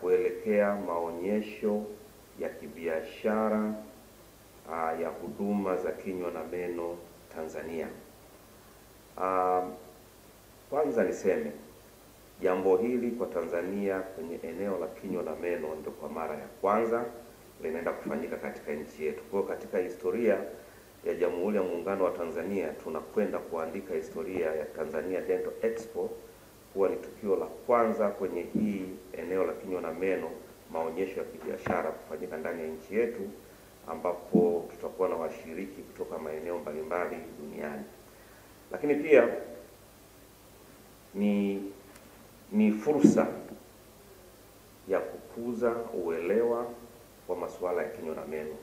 kuelekea maonyesho ya kibiashara ya huduma za kinywa na meno Tanzania. Kwanza niseme jambo hili kwa Tanzania kwenye eneo la kinywa na meno ndio kwa mara ya kwanza linaenda kufanyika katika nchi yetu. Kwa hiyo katika historia ya Jamhuri ya Muungano wa Tanzania tunakwenda kuandika historia ya Tanzania Dental Expo kuwa ni tukio la kwanza kwenye hii eneo la kinywa na meno, maonyesho ya kibiashara kufanyika ndani ya nchi yetu, ambapo tutakuwa na washiriki kutoka maeneo mbalimbali duniani. Lakini pia ni fursa ya kukuza uelewa wa masuala ya kinywa na meno.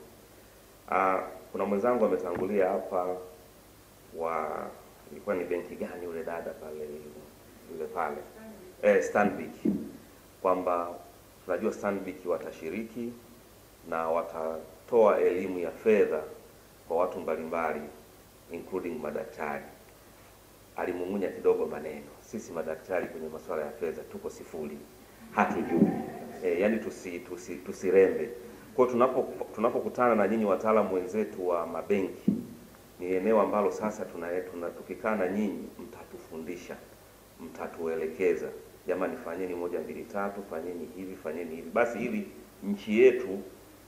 Kuna mwenzangu ametangulia hapa wa ilikuwa ni benki gani yule dada pale yule pale Stanbic, kwamba tunajua Stanbic watashiriki na watatoa elimu ya fedha kwa watu mbalimbali including madaktari. Alimung'unya kidogo maneno, sisi madaktari kwenye masuala ya fedha tuko sifuri, hatujui. Yani tusirembe. Kwa hiyo tunapokutana na nyinyi wataalamu wenzetu wa mabenki, ni eneo ambalo sasa tukikaa na nyinyi mtatufundisha, mtatuelekeza, jamani fanyeni 1 2 3, fanyeni hivi, fanyeni hivi, basi ili nchi yetu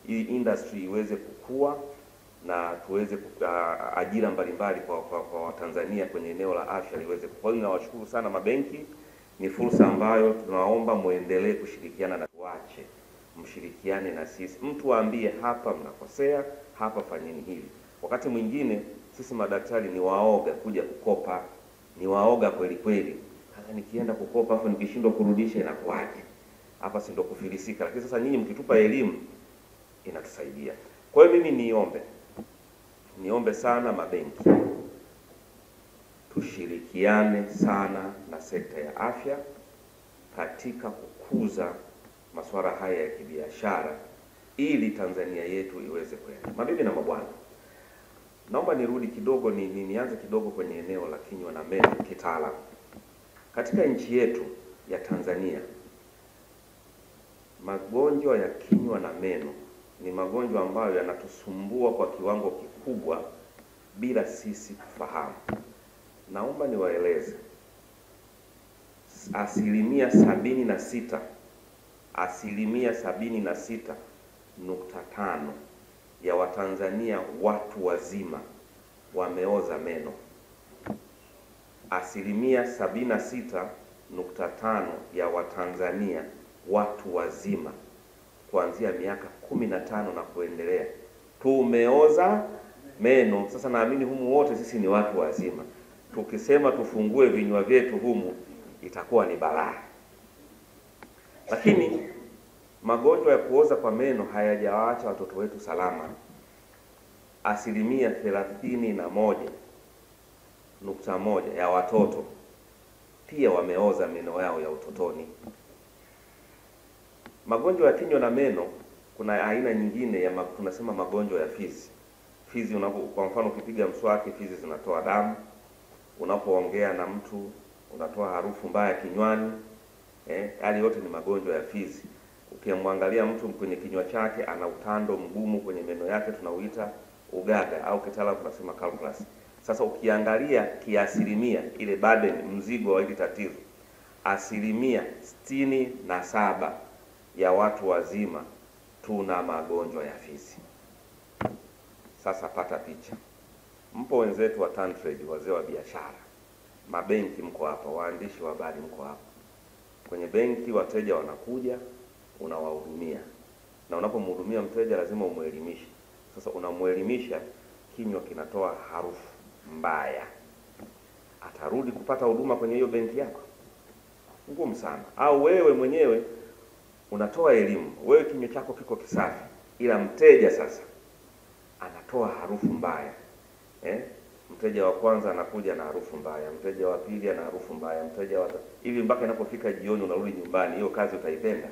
hii industry iweze kukua na tuweze ajira mbalimbali kwa Watanzania kwenye eneo la afya liweze kukua. Ninawashukuru sana mabenki, ni fursa ambayo tunaomba muendelee kushirikiana na tuache, mshirikiane na sisi, mtu aambie hapa mnakosea, hapa fanyeni hivi. Wakati mwingine sisi madaktari ni waoga kuja kukopa, ni waoga kweli kweli. Sasa nikienda kukopa afu nikishindwa kurudisha inakuwaje? Hapa si ndo kufilisika. Lakini sasa nyinyi mkitupa elimu inatusaidia. Kwa hiyo mimi niombe sana mabenki tushirikiane sana na sekta ya afya katika kukuza masuala haya ya kibiashara ili Tanzania yetu iweze kwenda. Mabibi na mabwana, naomba nirudi kidogo, nianze kidogo kwenye eneo la kinywa na meno kitaalamu. Katika nchi yetu ya Tanzania, magonjwa ya kinywa na meno ni magonjwa ambayo yanatusumbua kwa kiwango kikubwa bila sisi kufahamu. Naomba niwaeleze, 76.5% ya Watanzania watu wazima wameoza meno. 76.5% ya Watanzania watu wazima kuanzia miaka 15 na kuendelea tumeoza meno. Sasa naamini humu wote sisi ni watu wazima. Tukisema tufungue vinywa vyetu humu itakuwa ni balaa. Lakini magonjwa ya kuoza kwa meno hayajawaacha watoto wetu salama. 31.1% ya watoto pia wameoza meno yao ya utotoni. Magonjwa ya kinywa na meno, kuna aina nyingine ya tunasema magonjwa ya fizi. Fizi, kwa mfano ukipiga mswaki fizi zinatoa damu, unapoongea na mtu unatoa harufu mbaya kinywani, hali yote ni magonjwa ya fizi. Ukimwangalia mtu kwenye kinywa chake ana utando mgumu kwenye meno yake, tunauita ugaga au kitaalamu tunasema calculus. Sasa ukiangalia kiasilimia ile burden, mzigo wa hili tatizo, 67% ya watu wazima tuna magonjwa ya fizi. Sasa pata picha. Mpo wenzetu wa Tantrade, wazee wa biashara, mabenki mko hapa, waandishi wa habari mko hapa. Kwenye benki wateja wanakuja, unawahudumia. Na unapomhudumia mteja lazima umuelimishe. Sasa unamuelimisha, kinywa kinatoa harufu mbaya. Atarudi kupata huduma kwenye hiyo benki yako? Ngumu sana. Au wewe mwenyewe unatoa elimu, wewe kinywa chako kiko kisafi, ila mteja sasa anatoa harufu mbaya. Mteja wa kwanza anakuja na harufu mbaya, mteja wa pili ana harufu mbaya, mteja wa hivi mpaka inapofika jioni unarudi nyumbani, hiyo kazi utaipenda?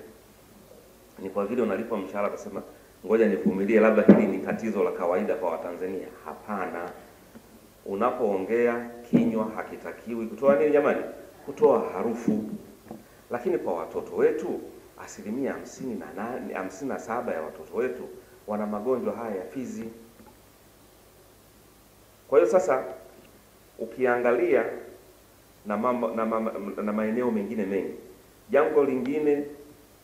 Ni kwa vile unalipwa mshahara utasema ngoja nivumilie, labda hili ni tatizo la kawaida kwa Watanzania. Hapana. Unapoongea kinywa hakitakiwi kutoa nini jamani? Kutoa harufu. Lakini kwa watoto wetu Asilimia 57 ya watoto wetu wana magonjwa haya ya fizi. Kwa hiyo sasa ukiangalia na mambo na maeneo mengine mengi. Jambo lingine,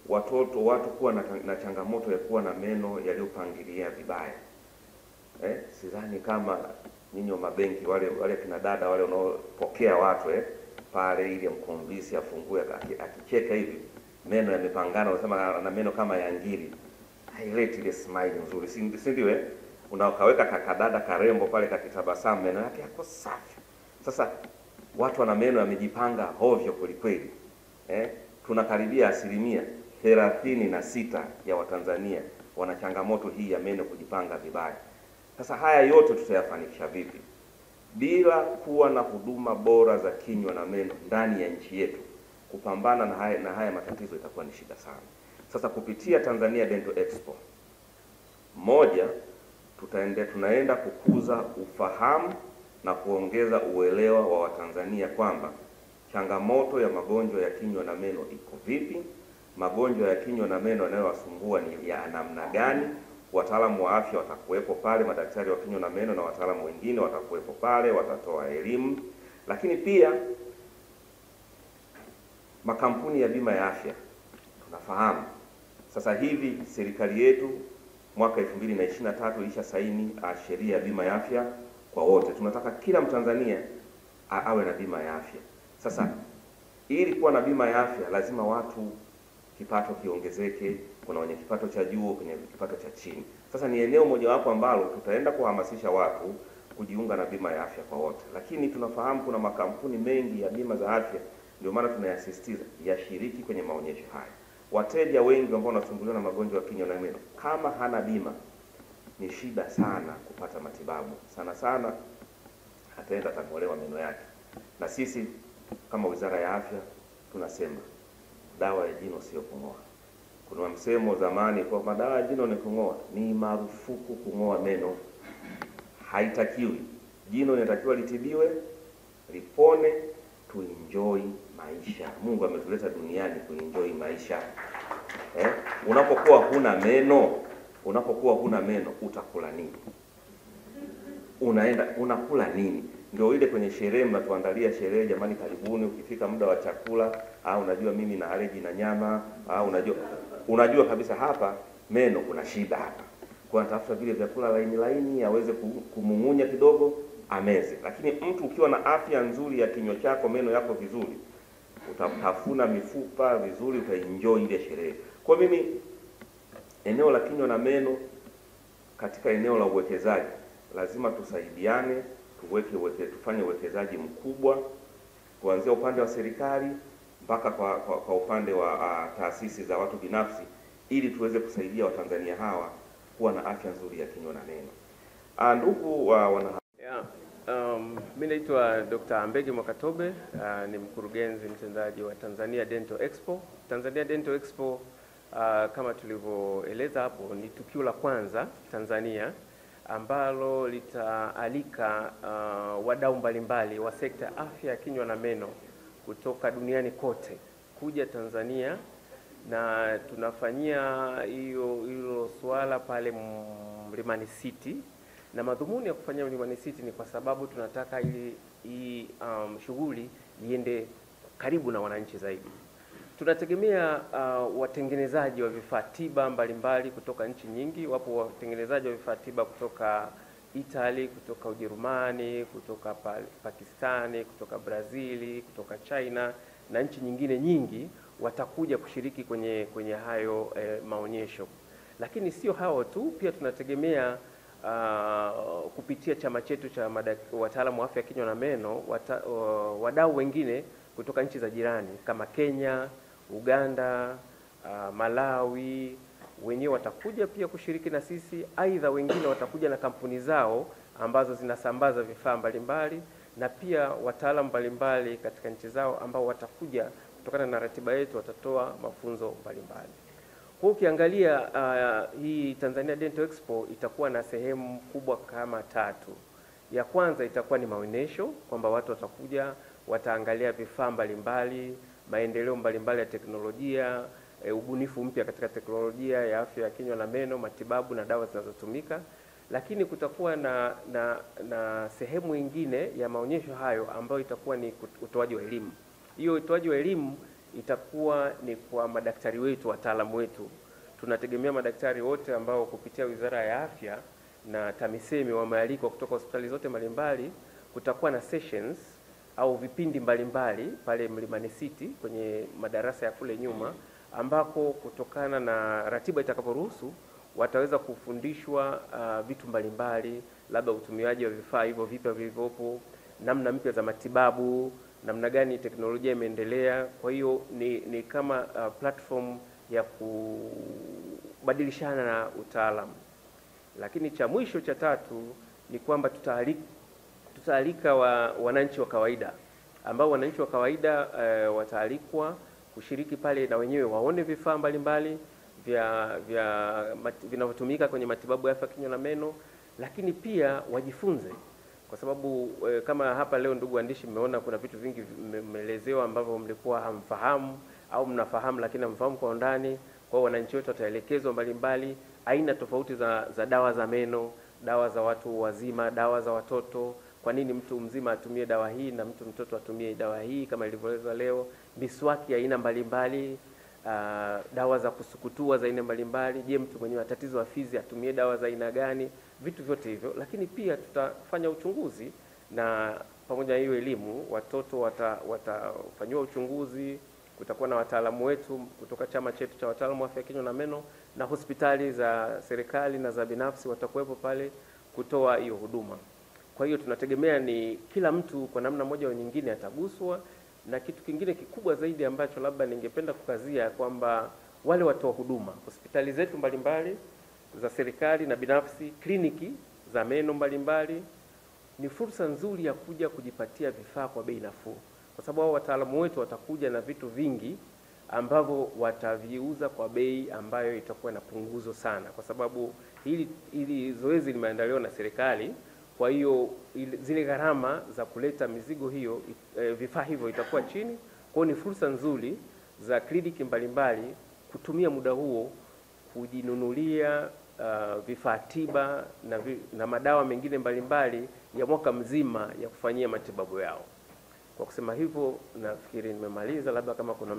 watoto watu kuwa na changamoto ya kuwa na meno yaliyopangilia vibaya. Sidhani kama ninyi wa mabenki wale kina dada wale wanaopokea watu pale ili mkomvisi afungue akicheka hivi meno yamepangana, unasema na meno kama ya ngiri. Haileti ile smile nzuri, si ndio? Unakaweka kakadada karembo pale kakitabasamu, meno yake yako safi. Sasa watu wana meno yamejipanga hovyo kweli kweli. Tunakaribia 36% ya Watanzania wana changamoto hii ya meno kujipanga vibaya. Sasa haya yote tutayafanikisha vipi bila kuwa na huduma bora za kinywa na meno ndani ya nchi yetu? Kupambana na haya matatizo itakuwa ni shida sana. Sasa kupitia Tanzania Dental Expo, moja, tunaenda kukuza ufahamu na kuongeza uelewa wa Watanzania kwamba changamoto ya magonjwa ya kinywa na meno iko vipi, magonjwa ya kinywa na meno yanayowasumbua ni ya namna gani. Wataalamu wa afya watakuwepo pale, madaktari wa kinywa na meno na wataalamu wengine watakuwepo pale, watatoa elimu. Lakini pia makampuni ya bima ya afya, tunafahamu sasa hivi serikali yetu mwaka 2023 ilisha saini sheria ya bima ya afya kwa wote. Tunataka kila Mtanzania awe na bima ya afya. Sasa ili kuwa na bima ya afya lazima watu kipato kiongezeke, kuna wenye kipato cha juu, kwenye kipato cha chini. Sasa ni eneo mojawapo ambalo tutaenda kuhamasisha watu kujiunga na bima ya afya kwa wote. Lakini tunafahamu kuna makampuni mengi ya bima za afya, ndio maana tunayasisitiza yashiriki kwenye maonyesho haya. Wateja wengi ambao wanasumbuliwa na magonjwa ya kinywa na meno, kama hana bima ni shida sana kupata matibabu. Sana sana ataenda atang'olewa meno yake. Na sisi kama Wizara ya Afya tunasema dawa ya jino sio kung'oa. Kuna msemo zamani kwa madawa ya jino ni kung'oa. Ni marufuku kung'oa meno. Haitakiwi. Jino linatakiwa litibiwe, lipone, tuenjoy maisha. Mungu ametuleta duniani kuenjoy maisha. Unapokuwa huna meno, unapokuwa huna meno utakula nini? Unaenda unakula nini? Ndio ile kwenye sherehe mnatuandalia sherehe, jamani karibuni, ukifika muda wa chakula, unajua mimi na allergy na nyama, unajua kabisa hapa meno kuna shida hapa. Kwa natafuta vile vyakula laini laini aweze kumung'unya kidogo ameze. Lakini mtu ukiwa na afya nzuri ya kinywa chako, meno yako vizuri, utatafuna mifupa vizuri, utaenjoy ile sherehe. Kwa mimi eneo la kinywa na meno katika eneo la uwekezaji lazima tusaidiane, tufanye uwekezaji mkubwa kuanzia upande wa serikali mpaka kwa upande wa taasisi za watu binafsi, ili tuweze kusaidia Watanzania hawa kuwa na afya nzuri ya kinywa na meno. Ndugu wana mimi naitwa Dr. Ambegi Mwakatobe, ni mkurugenzi mtendaji wa Tanzania Dental Expo. Tanzania Dental Expo, kama tulivyoeleza hapo, ni tukio la kwanza Tanzania ambalo litaalika wadau mbalimbali wa sekta afya ya kinywa na meno kutoka duniani kote kuja Tanzania, na tunafanyia hilo swala pale Mlimani City. Na madhumuni ya kufanyia Mlimani City ni kwa sababu tunataka ili shughuli iende karibu na wananchi zaidi. Tunategemea watengenezaji wa vifaa tiba mbalimbali kutoka nchi nyingi. Wapo watengenezaji wa vifaa tiba kutoka Italy, kutoka Ujerumani, kutoka Pakistani, kutoka Brazili, kutoka China na nchi nyingine nyingi watakuja kushiriki kwenye hayo maonyesho. Lakini sio hao tu, pia tunategemea kupitia chama chetu cha wataalamu wa afya ya kinywa na meno wadau wengine kutoka nchi za jirani kama Kenya, Uganda, Malawi, wenyewe watakuja pia kushiriki na sisi. Aidha wengine watakuja na kampuni zao ambazo zinasambaza vifaa mbalimbali, na pia wataalamu mbalimbali katika nchi zao ambao watakuja kutokana na ratiba yetu watatoa mafunzo mbalimbali. Kwa ukiangalia hii Tanzania Dental Expo itakuwa na sehemu kubwa kama tatu. Ya kwanza itakuwa ni maonyesho, kwamba watu watakuja wataangalia vifaa mbalimbali, maendeleo mbalimbali ya teknolojia, ubunifu mpya katika teknolojia ya afya ya kinywa na meno, matibabu na dawa zinazotumika. Lakini kutakuwa na sehemu nyingine ya maonyesho hayo ambayo itakuwa ni utoaji wa elimu. Hiyo utoaji wa elimu itakuwa ni kwa madaktari wetu, wataalamu wetu. Tunategemea madaktari wote ambao kupitia Wizara ya Afya na TAMISEMI wamealikwa kutoka hospitali zote mbalimbali. Kutakuwa na sessions au vipindi mbalimbali pale Mlimani City kwenye madarasa ya kule nyuma, ambako kutokana na ratiba itakaporuhusu wataweza kufundishwa vitu mbalimbali, labda utumiaji wa vifaa hivyo vipya vilivyopo, namna mpya za matibabu, namna gani teknolojia imeendelea. Kwa hiyo ni kama platform ya kubadilishana na utaalamu. Lakini cha mwisho cha tatu ni kwamba tutaalika wananchi wa kawaida, ambao wananchi wa kawaida wataalikwa kushiriki pale na wenyewe waone vifaa mbalimbali vya vinavyotumika kwenye matibabu ya afya kinywa na meno, lakini pia wajifunze, kwa sababu kama hapa leo ndugu waandishi mmeona kuna vitu vingi mmeelezewa ambavyo mlikuwa hamfahamu au mnafahamu lakini hamfahamu kwa undani. Kwa hiyo wananchi wetu wataelekezwa mbalimbali aina tofauti za dawa za meno, dawa za watu wazima, dawa za watoto, kwa nini mtu mzima atumie dawa hii na mtu mtoto atumie dawa hii kama ilivyoelezwa leo, miswaki aina mbalimbali, dawa za kusukutua za aina mbalimbali, je, mtu mwenye matatizo ya fizi atumie dawa za aina gani, vitu vyote hivyo. Lakini pia tutafanya uchunguzi, na pamoja na hiyo elimu watoto watafanywa uchunguzi. Kutakuwa na wataalamu wetu kutoka chama chetu cha wataalamu wa afya kinywa na meno na hospitali za serikali na za binafsi watakuwepo pale kutoa hiyo huduma. Kwa hiyo tunategemea ni kila mtu kwa namna moja au nyingine ataguswa. Na kitu kingine kikubwa zaidi ambacho labda ningependa kukazia kwamba wale watoa huduma hospitali zetu mbalimbali za serikali na binafsi, kliniki za meno mbalimbali, ni fursa nzuri ya kuja kujipatia vifaa kwa bei nafuu, kwa sababu hao wataalamu wetu watakuja na vitu vingi ambavyo wataviuza kwa bei ambayo itakuwa na punguzo sana, kwa sababu hili zoezi limeandaliwa na serikali. Kwa hiyo zile gharama za kuleta mizigo hiyo, vifaa hivyo itakuwa chini. Kwa hiyo ni fursa nzuri za kliniki mbalimbali kutumia muda huo kujinunulia vifaa tiba na madawa mengine mbalimbali ya mwaka mzima ya kufanyia matibabu yao. Kwa kusema hivyo nafikiri nimemaliza, labda kama kuna